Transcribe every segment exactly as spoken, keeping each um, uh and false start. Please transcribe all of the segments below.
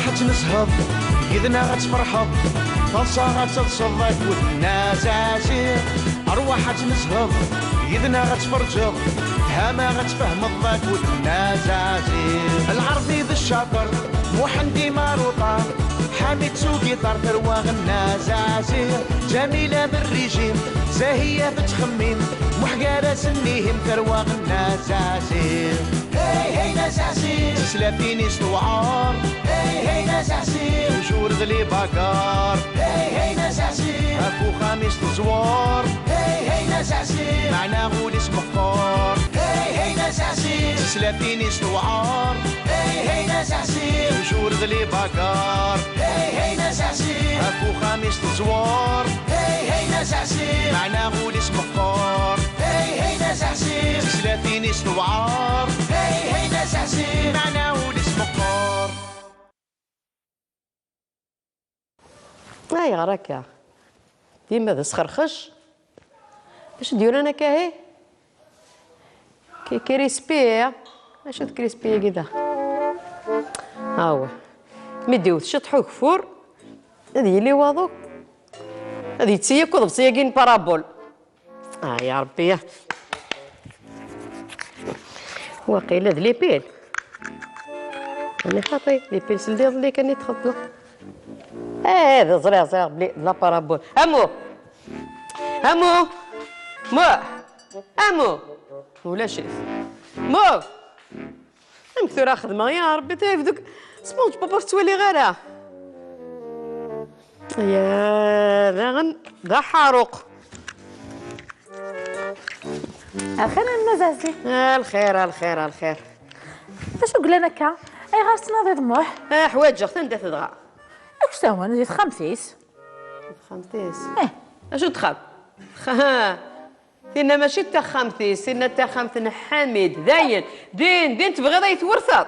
Ad nesheḍ, yid-neɣ ad tferḥeḍ, taḍsa ad teḍseḍ akked Nna Zazi. Arwaḥ ad nesheḍ, yid-neɣ ad tferǧeḍ, tama ad tfehmeḍ akked Nna Zazi. Lɛerbi d ccaṭer, Muḥend imaruṭar, Ḥamid s ugiṭar, tarwa Nna Zazi. Ǧamila d rrijim, Zahiya tettxemmim, Muḥ gar-asen ihim, tarwa Nna Zazi. Hey, hey, Nna Zazi. Tislatin-is tewɛer. Hey, hey, Nna Zazi. Toujours d les bagarres. Hey, hey, Nna Zazi. Ɣef uxxam-is teẓwer. Hey, hey, Nna Zazi. Meɛna ul-is meqqer. Hey, hey, Nna Zazi. Tislatin-is tewɛer. Hey, hey, Nna Zazi. Toujours d les bagarres. Hey, hey, Nna Zazi. Ɣef uxxam-is teẓwer. Hey, hey, Nna Zazi. Meɛna ul-is meqqer. Hey, hey, Nna Zazi. Tislatin-is tewɛer. Hey, hey, Nna Zazi. Meɛna ul-is meqqer. Ayɣer akka? Dima d asxerxec. D acu d-yuran akka, hi? Ki-, Crispy. Acu d Crispy-agi da? Awa. Mi d-iwet ciṭ ugeffur, ad yili waḍu. Ad yetti akk uḍebsi-agi n parabol. Ah, ya Ṛebbi, ya. Waqila d lipil. Ani xaṭi, lipil s ldiḍ li kan i txeddmeḍ. Eh, d ẓriɣ, ẓriɣ bli d la parabol. Amu! Amu! Mu! Amu! Ulac-it. Mu! Amek tura xedmeɣ, ya Ṛebbi, tayebduk SpongeBob ur tettwaliɣ ara. Ya, daɣen d aḥaruq. Axir a Nna Zazi. A lxir, a lxir, a lxir. D acu yellan akka? Ayɣer tettnadiḍ Muḥ? Ah, ḥwaǧeɣ-t, anda-t dɣa? Akk s awen, di texxamt-is. Texxamt-is? Eh. Acu texxamt? Xa-, Tinna mačči d taxxamt-is, tinna d taxxamt n Ḥamid. Dayen, din, din tebɣiḍ ad yi-twerteḍ?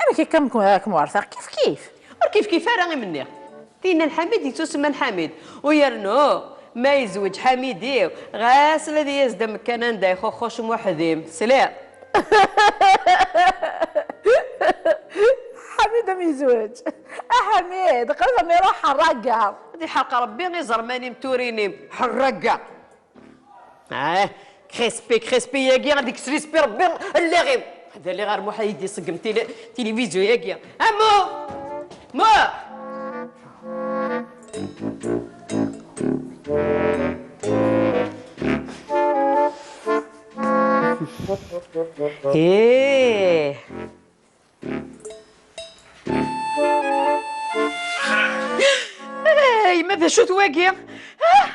Amek akka am-, am-, kem-werteɣ? Kif kif. Ur kif kif ara, i m-nniɣ. Tinna n Ḥamid yettusemma n Ḥamid. U yernu, ma yezweǧ Ḥamid-iw, ɣas la d-yas-d amekkan anda ixuxuc Muḥdim. Tesliḍ? Ḥamid am yezweǧ. A Ḥamid, qrib am iruḥ ḥerraga. Ad iḥerq Ṛebbi iẓerman-im turin-im. Ḥerraga. Ah, Crispy, Crispy-agi, ad ikkes Crispy Ṛebbi allaɣ-im. Ad aliɣ ar Muḥ ad yi-d-iṣeggem tili-, tilivizyu-agi. Amu! Muḥ! Eh! Ay, ma d acu-t wagi? Ah!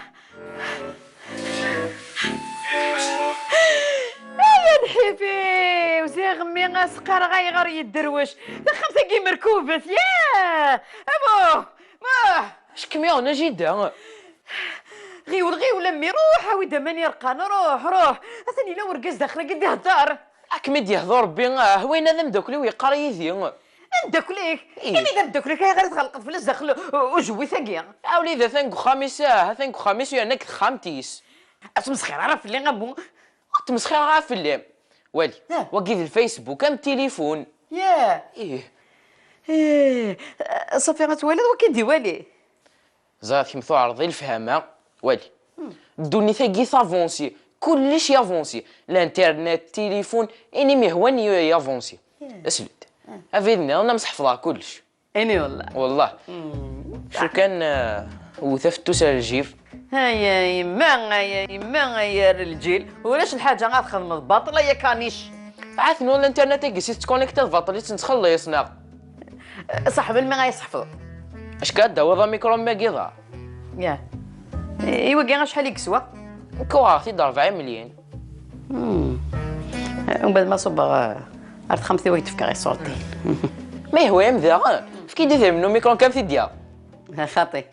Ay, a lḥif-iw, ziɣ mmi as-qqareɣ ayɣer yedderwec. Taxxamt-agi merkubet, yah! Amuh! Muh! Acu kem-yuɣen a jida? Ɣiwel, ɣiwel a mmi, ruḥ awi-d aman yerqan, ruḥ, ruḥ. Atan yella urgaz daxel-agi d-ihedder. Ad kem-id-yehdu Ṛebbi, ah, wayen-a d ameddakel-iw yeqqar yid-i. Ameddakel-ik? Ih. Imi d ameddakel-ik, ayɣer i tɣelqeḍ fell-as daxel u-, ujewwit-agi? A wlidi, atan deg uxxam-is, ah, atan deg uxxam-is, yerna deg texxamt-is. Ur ttmesxir ara fell-i, a mmu. Ur ttmesxir ara fell-am. Wali, ah, wagi d lfaysbuk am tilifun. Yah. Ih. Ih, ṣafi ad twaliḍ waki d-iwali. Ẓriɣ kemm tuɛreḍ i lefhama. Wali. Hmm. Ddunit-agi tavansi. Kullec yavansi. L'internet, tilifun, ayen i m-yehwan y-, yavansi. Hmm. Asel-d. Hmm. Abrid nniḍen am sḥefḍeɣ kullec. Ini wallah. Wallah. Hmm. Acu kan, eh, wwet afettus ar lǧib. Ay a yemma, ay a yemma, ay ar lǧil. Ulac lḥaǧa ad txedmeḍ baṭel, ay a kanic. Ahat nwan l'internet-agi si tettkonektiḍ baṭel i tt-nettxelliṣ, neɣ? Ṣaḥ, melmi ay ṣeḥfeḍ? Acku ad d-tawiḍ amikru-m-agi ḍa. Ya. I wagi acḥal i yeswa? Nekk uɣeɣ-t-id rebɛa imelyan. Hmm. Umbeɛd ma ṣubbeɣ, eh, ar texxamt-iw ad k-d-fkeɣ iṣurdiyen. Ma yehwa-yam daɣen, efk-iyi-d idrimen n umikru kan t-id-yaɣ. Xaṭi.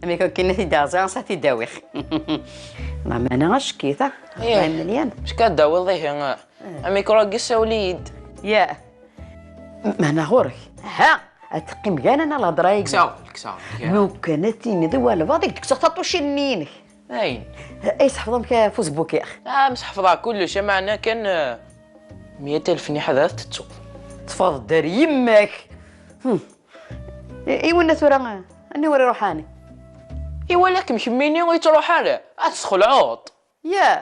Amikru kan t-id-yaɣ, ẓriɣ ansa t-id-awiɣ. Lameɛna acki-t, ah? Ih. Rebɛa imelyan. Acku ad d-tawiḍ ihi, eh, amikru-agi, sawel-iyi-d. Ya. Meɛna ɣur-k. Ha! Ad teqqim gar-aneɣ lhedra-agi. Kkseɣ, kkseɣ, gar-aneɣ. Lukan ad tiniḍ i walbeɛḍ i k-d-kkseɣ taṭucin-nni-inek. Ayen? Ay sḥefḍeɣ amek afusbuk-iɣ. Ah, mseḥfḍeɣ kullec, ameɛna kan, eh, meyya alef niḥa ad tettuḍ. Teffɣeḍ-d ar yemma-k. Hmm. I, i winna tura, aniwer iruḥ ɛni? Iwala-kem kemmini ur yettruḥ ara, ad tesxelɛuḍ. Ya.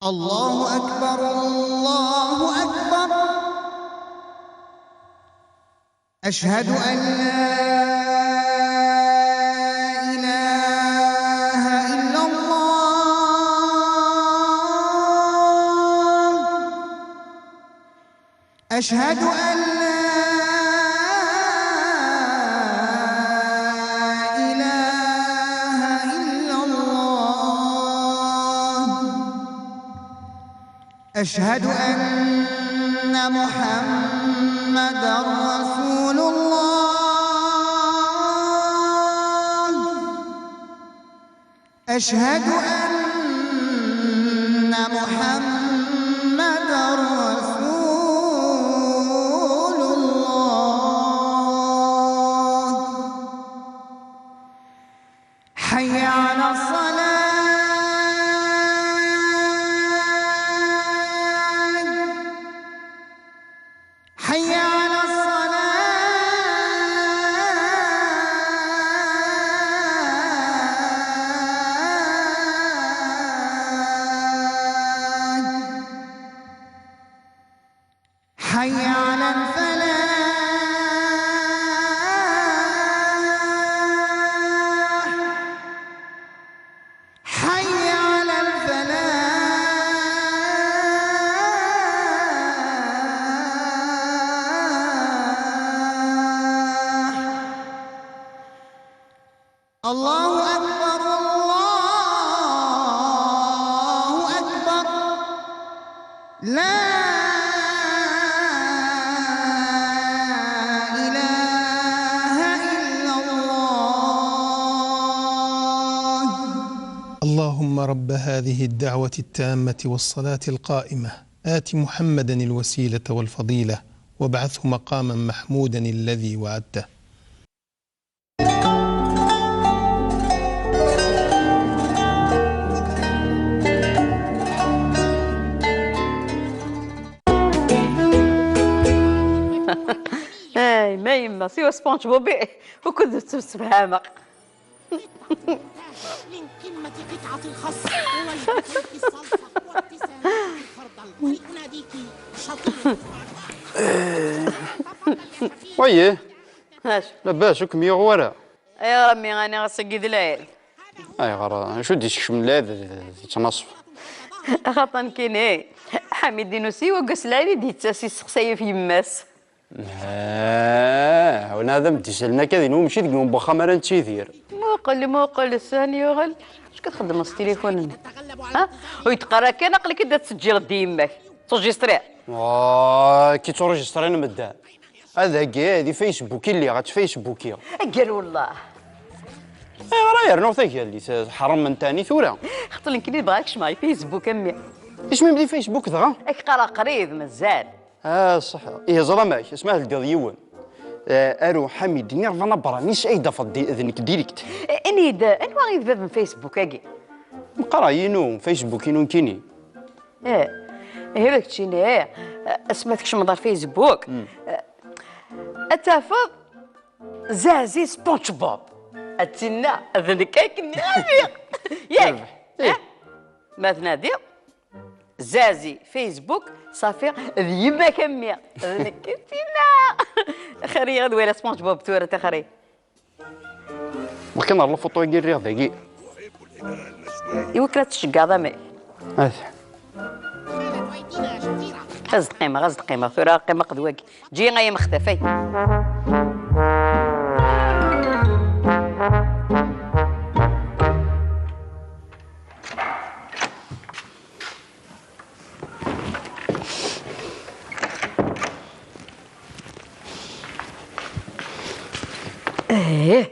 الله أكبر، الله أكبر. أشهد أن لا إله إلا الله. أشهد أن لا إله إلا الله. أشهد أن محمدا رسول الله. أشهد أن محمدا رسول الله. حي على الصلاة. حي على الصلاة. حي على الفلاح. حي على الفلاح. الله أكبر، الله أكبر. لا إله إلا الله. اللهم رب هذه الدعوة التامة والصلاة القائمة، آت محمدا الوسيلة والفضيلة، وابعثه مقاما محمودا الذي وعدته. Ay, ma yemma, siwa SpongeBob, eh, ukud ttemsefhameɣ. من قمة قطعة الخس ووجبتين في الصلصة وابتسامات الخردل. وأناديك شطيرة. Wayi, acu? Labas, ur kem-yuɣ wara? Ayɣer a mmi, ani ass-agi d lɛid? Ayɣer, acu d-isekcem lɛid d ttnaṣf? Axaṭer nekkini, Ḥamid Inusi, waggas lɛid i d-yettas isteqsay ɣef yemma-s. Ah, win ad am-d-isalen akka din umci deg yiwen n wexxam ara nettidir. Muqel, muqel, sani yuɣal. Acu txeddmeḍ s tilifun-nni? Ha? Ur yi-d-qqar ara kan, aql-ik-id ad teǧǧiḍ-d i yemma-k. Tujistriḍ? Ah, ki tturujistrin medden. Ad agi, di Facebook i lliɣ, ad Facebookiɣ. Agal wallah. Ayɣer ara yernuɣ tagallit, ḥeṛṛem n tani tura? Xaṭer nekkini bɣiɣ ad kecmeɣ i Facebook, a mmi. Isem-im di Facebook dɣa? Ad k-qqareɣ qrib, mazal. Ah, ṣṣeḥ. Ihi ẓer amek, asma teldiḍ yiwen. Eh, aru Ḥamid Nirvana Branis ay d-afeḍ di-, d nekk direct. Eh, ini-d, anwa i d bab n Facebook-agi? Meqqar inu, Facebook-inu nekkini. Eh, ihi d keččini, eh, asma tkecmeḍ ar Facebook, eh, ad tafeḍ Zazi SpongeBob. Ad tinna, d nekk ay k-nniɣ a mmi. Yak? Ih. Eh? Ma tnadiḍ, Zazi, Facebook, ṣafi, d yemma-k a mmi. D nekk i d tinna. Xir-iyi ad waliɣ SpongeBob tura, tixri. Wakken ar lfuṭu-agi rriɣ dagi. Iwakken ad tceggeḍ a mmi. Ata. Ad d-qqimeɣ, ad d-qqimeɣ, tura qqimeɣ d wagi. Ǧǧi ay amextaf, ay. Eh.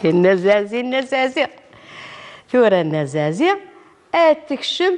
Nna Zazi, Nna Zazi. Tura Nna Zazi ad tekcem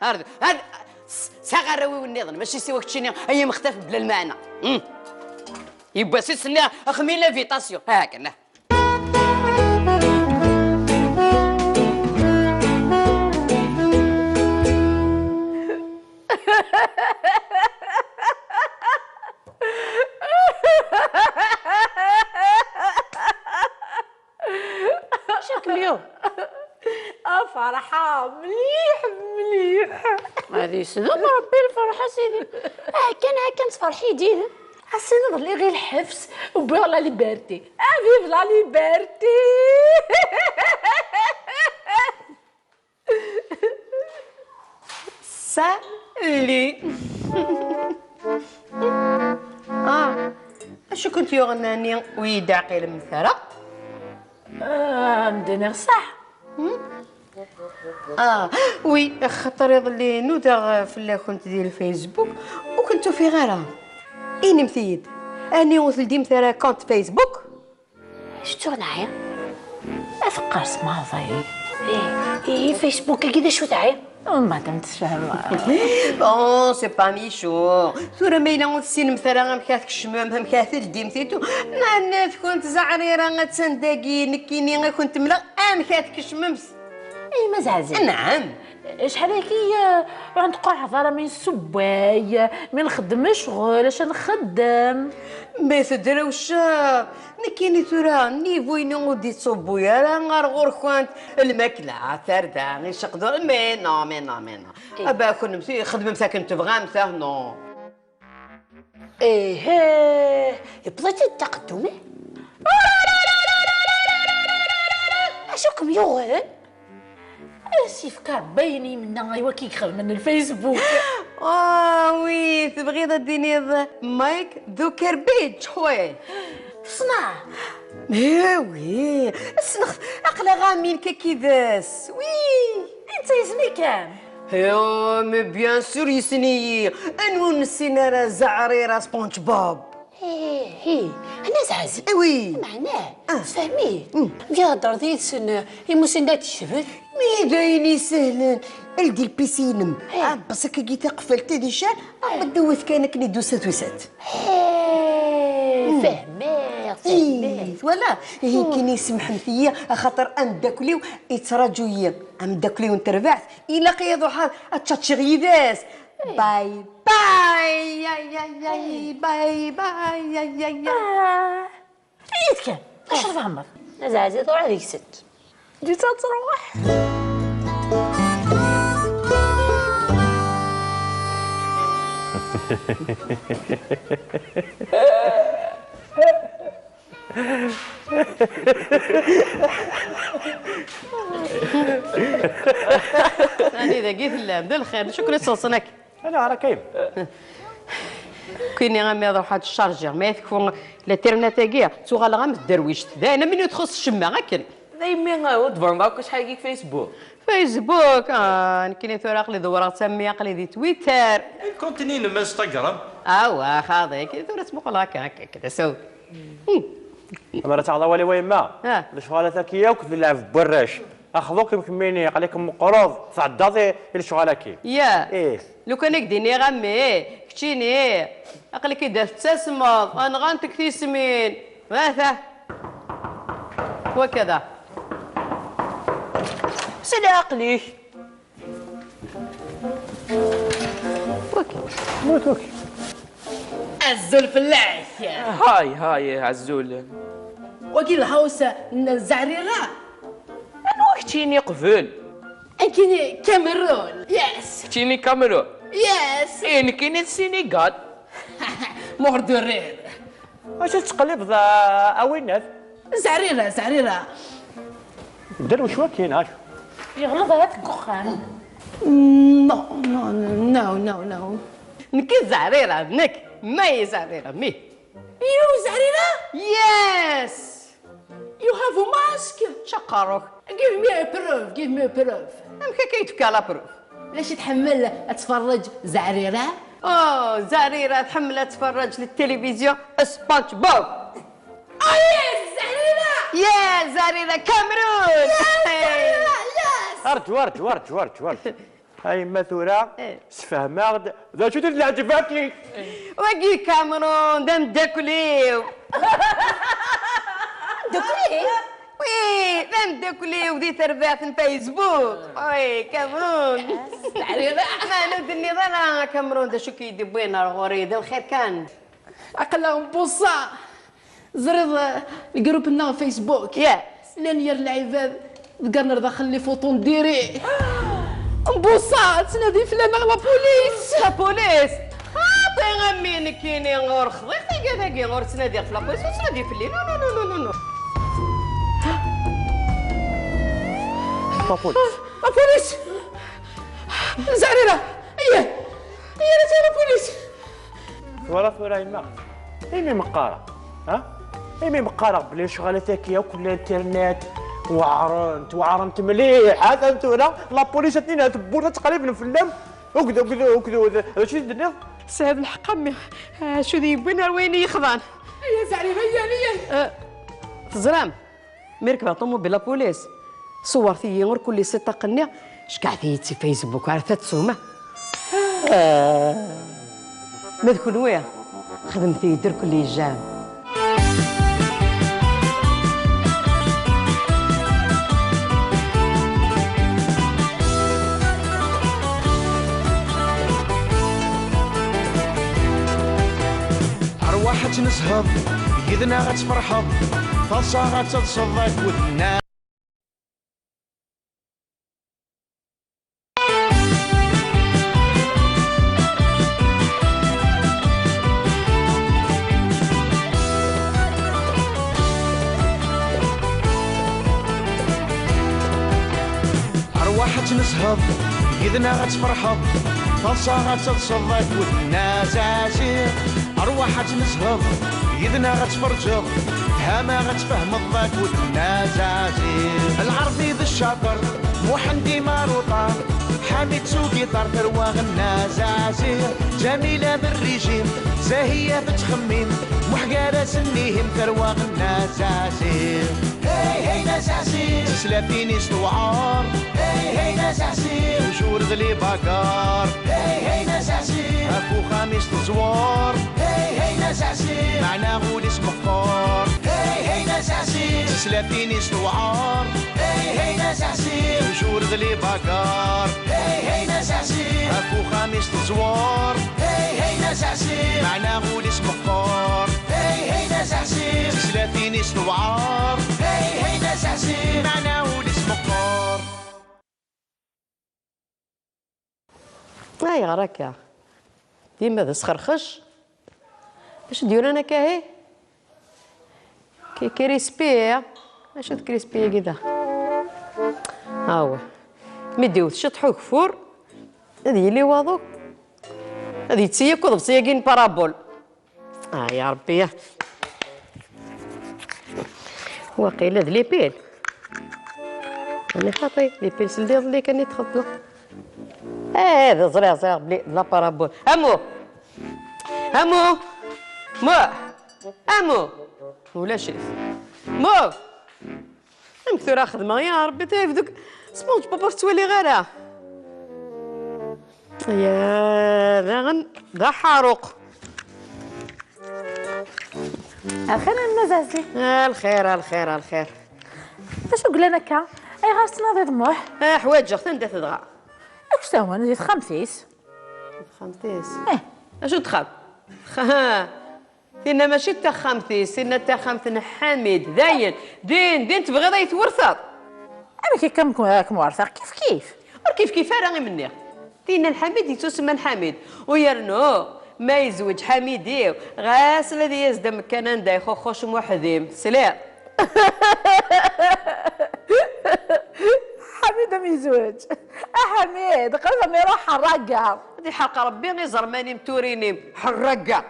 Ar, ar, s-, sɛiɣ arraw-iw nniḍen, mačči siwa keččini ay imextaf bla lmeɛna. Hmm. Yiwwas i s-nniɣ axmi l'invitation. Ha kan. Aferḥa mliḥ mliḥ. Ad yesdum Ṛebbi lferḥ a sidi. Akken akken tferḥ-iyi-d. A sidi ḍelliɣ i lḥebs, wwiɣ la liberté. Ah, vive la liberté. Salut. Ah, acu kent-yuɣen ɛni ur yi-d-ɛqilemt ara? Ah, m-d-nniɣ ṣaḥ. Hmm? Ah, oui, axaṭer iḍelli nudaɣ fell-akent di lfacebook, ur kent-ufiɣ ara. Inimt-iyi-d, ɛni ur teldimt ara compte Facebook? Acu tuɣ neɛya? Ma teqqers maḍi. Ih, ih, Facebook-agi d acu teɛya? Madam tessefhem. Bon, c'est pas méchant. Tura ma yella ur tessinemt ara amek ara tkecmem, amek ara teldimt et tout, nanna-tkent Zaɛrira attan dagi, nekkini ad kent-mleɣ amek ara tkecmemt. Ay, ma zeɛzem. Anɛam. Acḥal-agi, eh, ur nettqaḥet ara mi nessewway, mi nxeddem ccɣel, acu nxeddem? Ma tedrawceḍ, nekkini tura, niveau-inu ur d-yettṣubbu ara ar ɣur-kent. Lmakla, tarda, iceqdur, mais non, mais non, mais non. Eh. Aba kunemti, xedmemt akken tebɣamt, ah, non. Ihih, yewweḍ-itt-id taqeddumit. Acu kem-yuɣen? As-yefk Rebbi ayen i menna i wakk i ixedmen lfacebook. Ah, oui, tebɣiḍ ad d-tiniḍ Mike Zuckerberg, oui. Teṣneɛ? Eh, oui, ssneɣ-t, aql-aɣ amin kakid-s, oui. Anta yesni-kem? Oh, mais bien sûr yesni-yi. Anwa ur nessin ara Zaɛrira SpongeBob? Ih, ih, ana zeɛzem. Eh oui. Meɛna, ah, tfehmi? Mm. Mi heddreḍ yid-sen, eh, imusin da tecbet? Mi d ayen isehlen. Ldi lpisi-inem. Eh. Ɛebbes akkagi taqfalt ad ical, eh, ɛebba dewwet kan akken i d-tusa tusa-d. Eh, mm, fehmeɣ, fehmeɣ. Ih, voilà. Ihi, mm, kan isemḥemt-iyi, axaṭer ameddakel-iw yettraǧu-yi. Ameddakel-iw n terbaɛt, ilaq-iyi ad ruḥeɣ ad čaččiɣ yid-s. Eh. Bye bye, ay, ay, ay, bye bye, ay, ay, ay. Ah. Yid kan, acu tfehmeḍ? Azeɛzi tura deg-sent. Ǧǧet ad truḥ. Ani dagi tellam, d lxir, d acu ken-iṣeḍsen akka? Ala, ara kayem. Kini a mi ad ruḥeɣ ad charger, ma tekfu l'internet-agi, tuɣaleɣ am tderwict. Dayen, am win ur txuṣṣ ccemma, akken. Daymi, uh, ur d-tbaned akk acḥal-agi deg Facebook? Facebook, ah, nekkini tura aql-i dewwreɣ-tt am mi aql-i di Twitter. Lkuntni-inem Instagram? Awa, xaḍi, kini tura ttmuquleɣ akka, akka, akka, d asawen. Hmm. Amer ad taɣeḍ awal i wayemma? Ah. Lecɣal-a-taki akk d lɛeb n warrac. Axḍu-kem kemmini, aql-ikem meqqreḍ, tɛeddaḍ i, i lecɣal-agi. Ya. Ih. Lukan i k-d-iniɣ a mmi, keččini, aql-ik-id ad tettasmeḍ, nɣant-k tismin. Mata. Wakada. Sali aql-ik. Waki. Mut waki. Azul fell-ak. Hi, hi, azul. Wagi d lhaus n Zaɛrira. Anwa keččini qbel? Nekkini Cameroun. Yes. Keččini Cameroun? Yes. Eh, nekkini d Sénégal. Muɣer d urrir. Acu tettqellibeḍ a, a winnat? Zaɛrira, Zaɛrira. Dderwec waki, neɣ acu? Yeɣleḍ ahat deg uxxam. No, no, no, no, no. Nekk i Zaɛrira, nekk. Ma i Zaɛrira, mi? You Zaɛrira? Yes! You have a mask? Ččaqaruk. Give me a proof, give me a proof. Amek akka i d-tefka la proof? D acu tḥemmel ad tferreǧ Zaɛrira? Oh, Zaɛrira tḥemmel ad tferreǧ للتلفزيون SpongeBob. Oh yes, Zaɛrira! Yes, Zaɛrira, Cameroun! Yes, Zaɛrira, yes! Arǧu, arǧu, arǧu, arǧu, arǧu. A yemma tura, eh, sfehmeɣ-d d acu-t leɛǧeb-agi. Wagi Cameroun, d ameddakel-iw. Ameddakel-ik? Oui, d ameddakel-iw di terbaɛt n Facebook. Oui, Cameroun. Teɛriḍ. Ma ur d-tenniḍ ara, Cameroun, d acu k-id-iwwin ar ɣur-i, d lxir kan. Aql-aɣ nbuṣa. Ẓriḍ, eh, lgrup-nneɣ Facebook? Yes. Llan yir lɛibad Deg ar nerdaxel les photos n diri. Mbuṣa, ttnadi fell-aneɣ la police. La police? Xaṭi a mmi, nekkini ur xḍiɣ tigad-agi, ur ttnadiɣ f la police, ur ttnadi fell-i. Non, non, non, non, non, non. La police. La police! Zaɛrira! Ayyah! Ayyah, la police! Twalaḍ tura a yemma? Imi meqqareɣ, ha? Imi meqqareɣ belli lecɣalat-agi akk n l'internet weɛrent, weɛrent mliḥ. Atan tura la police atnin ar tewwurt ad ttqelliben fell-am. Ukd, ukd, ukd, d acu i d-tenniḍ? Tesɛiḍ lḥeqq a mmi. Acu d yewwin ar wayen i yexḍan? Aya Zaɛrira, aya, aya. Eh, teẓram? Mi rekbeɣ ṭumubil la police, ṣewwret-iyi ur kulli si ṭṭaq-nni, ceggɛet-iyi-d si Facebook ar ta tsuma. Ah, ma d kunwi, xedmet-iyi-d irkelli yejjɛen. Arwaḥ ad tnezheḍ, yid-neɣ ad tferḥeḍ, taḍsa ad teḍseḍ akked nna. Arwaḥ ad tnezheḍ, yid-neɣ ad tferḥeḍ, taḍsa ad teḍseḍ akked nna Zaɛziɛ. Arwaḥ ad tnezheḍ, yid-neɣ ad tferǧeḍ, tama ad tfehmeḍ akked nna Zaɛziɛ. Lɛerbi d ccaṭer, Muḥend imaruṭar, Ḥamid s ugiṭar, tarwa nna Zaɛziɛ. Ǧamila d rrijim, Zahiya tettxemmim, Muḥ gar-asen ihim, tarwa nna Zaɛziɛ. Hey, hey, nna Zaɛziɛ. Tislatin-is tewɛer. Hey, hey, nna Zaɛziɛ. Toujours d les bagarres. Hey, hey, nna Zaɛziɛ. Ɣef uxxam-is teẓwer. Hey, hey, nna Zaɛziɛ. Meɛna ul-is meqqer. Hey, hey, nna Zaɛziɛ. Tislatin-is tewɛer. Hey, hey, nna Zaɛziɛ. Toujours d les bagarres. Hey, hey, nna Zaɛziɛ. Ɣef uxxam-is teẓwer. Hey, hey, nna Zaɛziɛ. Meɛna ul-is meqqer. Hey, hey, nna Zaɛziɛ. Tislatin-is tewɛer. Hey, hey, nna Zaɛziɛ. Meɛna ul-is meqqer. Ayɣer akka? Dima d asxerxec? D acu d-yuran akka ahi? Ki-, Crispy? Acu d Crispy-agi da? Awah. Mi d-iwet ciṭ ugeffur, ad yili waḍu, ad yetti akk iḍebsi-agi n parabol. Ah, ya Ṛebbi, ya. Waqila d les piles. Ani xaṭi, les piles s ldiḍ-nni kan i txeddmeḍ. Eh, d ẓriɣ, ẓriɣ belli d la parabole. Amu! Amu! Mu! Amu! Ulac-it. Mu! Amek tura xedmeɣ, ya Ṛebbi, ta yebduk SpongeBob ur t-ttwaliɣ ara. Ya, daɣen d aḥaruq. Axir a Nna Zaɛzi. A lxir, a lxir, a lxir. D acu yellan akka? Ayɣer tettnadiḍ Muḥ? Ah, ḥwaǧeɣ-t, anda-t dɣa? Akk s awen, di texxamt-is. Texxamt-is? Eh. Acu texxamt? Xa-, Tinna mačči d taxxamt-is, tinna d taxxamt n Ḥamid. Dayen, din, din tebɣiḍ ad yi-twerteḍ? Amek akka am-, am-, kem-werteɣ? Kif kif. Ur kif kif ara i m-nniɣ. Tinna n Ḥamid yettusemma n Ḥamid. U yernu, ma yezweǧ Ḥamid-iw, ɣas ad yas-d amekkan anda ixuxuc Muḥdim. Tesliḍ? Ḥamid am yezweǧ. A Ḥamid, qrib am iruḥ ḥerraga. Ad iḥerq Ṛebbi iẓerman-im turin-im. Ḥerraga.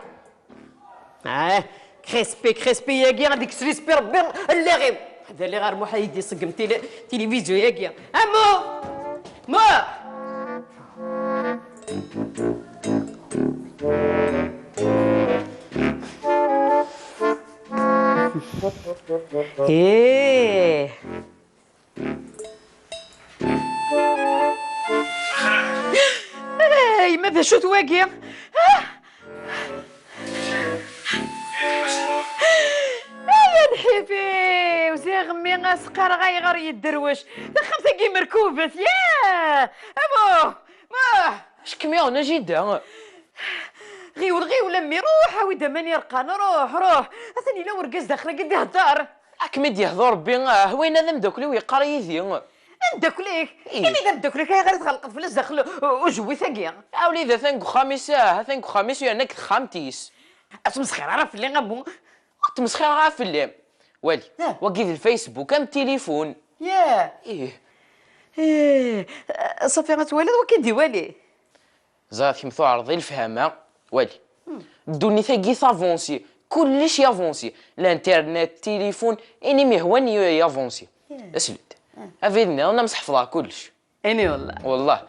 Ah, Crispy, Crispy-yagi, ad ikkes Crispy Ṛebbi allaɣ-im. Ad aliɣ ar Muḥ ad yi-d-iṣeggem tili-, tilivizyu-yagi. Amu! Muḥ! Eh! Ay, ma d acu-t wagi? Ah! Ay, a lḥif-iw, ziɣ mmi asqareɣ ayɣer yedderwec. Taxxamt-agi merkubet, yah! Amuh! Muh! Acu kem-yuɣen a jida? Ɣiwel, ɣiwel, a mmi, ruḥ, awi-d aman yerqan, ruḥ, ruḥ. Atan yella urgaz daxel-agi d-ihedder. Ad kem-id-yehdu Rebbi, ah, winna d ameddakel-iw yeqqar yid-i. Ameddakel-ik? Ih. Imi d ameddakel-ik, ayɣer i tɣelqeḍ fell-as daxel u-, ujewwit-agi? A wlidi, atan deg uxxam-is, ah, atan deg uxxam-is, yerna deg texxamt-is. Ur ttmesxir ara fell-i, a bu. Ur ttmesxir ara fell-i. Wali, ah, wagi d lfacebook am tilifun. Yah. Ih. Ih, ṣafi, ad twaliḍ wakken d-iwali. Ẓriɣ kemm tuɛreḍ i lefhama. Wali. Ddunit-agi tavansi, kullec yavansi. L'internet, tilifun, ayen i m-yehwan y-, yavansi. Asel-d. Abrid nniḍen ad m-sḥefḍeɣ kullec. Ini wallah. Wallah.